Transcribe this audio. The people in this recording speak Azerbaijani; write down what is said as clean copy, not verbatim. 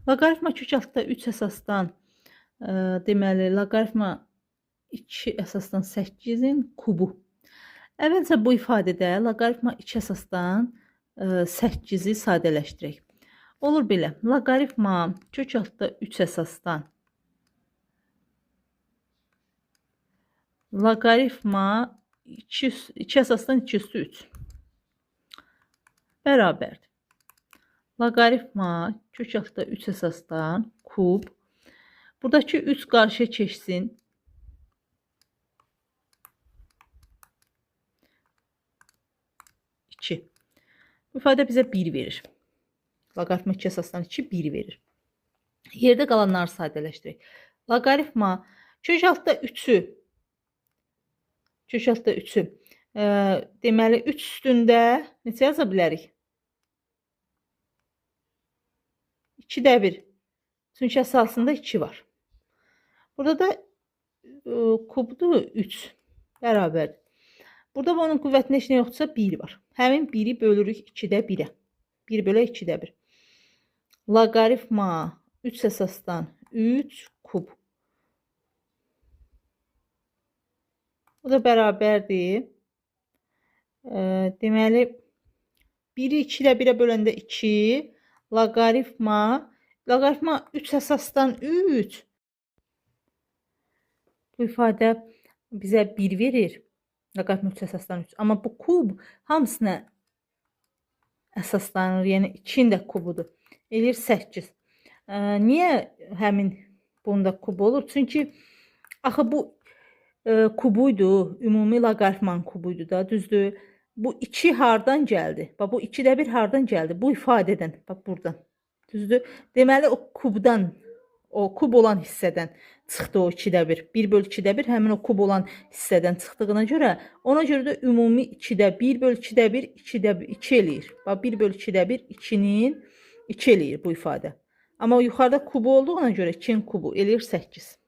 Loqaritma kök altda 3 əsasdan, deməli, loqaritma 2 əsasdan 8-in kubu. Əvvəlcə bu ifadədə loqaritma 2 əsasdan 8-i sadələşdirək. Olur belə, loqaritma kök altda 3 əsasdan loqaritma 2 əsasdan 2 üstü 3 bərabərdir. Loqaritma kök altda 3 əsasdan kub. Buradakı 3 qarşıya keçsin. 2. Bu ifadə bizə 1 verir. Loqaritma 2 əsasdan 2, 1 verir. Yerdə qalanları sadələşdirək. Loqaritma kök altda 3-ü kök altda 3-ü deməli 3 üstündə neçə yaza bilərik? 2-də 1. Çünki əsasında 2 var. Burada da kubdur 3 bərabərdir. Burada bunun qüvvətində heç nə yoxdursa 1 var. Həmin 1-i bölürük 2-də 1-ə. 1 bölə 2-də 1. Loqaritma 3 əsasdan 3 kub. Bu da bərabərdir. Deməli, 1-i 2-də 1-ə böləndə 2. Loqaritma 3 əsasdan 3. Bu ifadə bizə 1 verir. Loqaritma 3 əsasdan 3. Amma bu kub hamısına əsaslanır. Yəni 2-nin də kubudur. Eləyir 8. Niyə həmin bunda kub olur? Çünki axı bu kubuydu. Ümumi loqaritmanın kubuydu da, düzdür? Bu 2 hardan gəldi? Bax, bu 2-də 1 hardan gəldi? Bu ifadədən. Bax, buradan. Düzdür? Deməli, o kubdan, o kub olan hissədən çıxdı o 2-də 1. 1 böl 2-də 1 həmin o kub olan hissədən çıxdığına görə, ona görə də ümumi 2-də 1 böl 2-də 1, 2-də 2 eləyir. Bax, 1 böl 2-də 1, 2-nin 2 eləyir bu ifadə. Amma yuxarıda kubu olduğuna görə 2-nin kubu eləyir 8.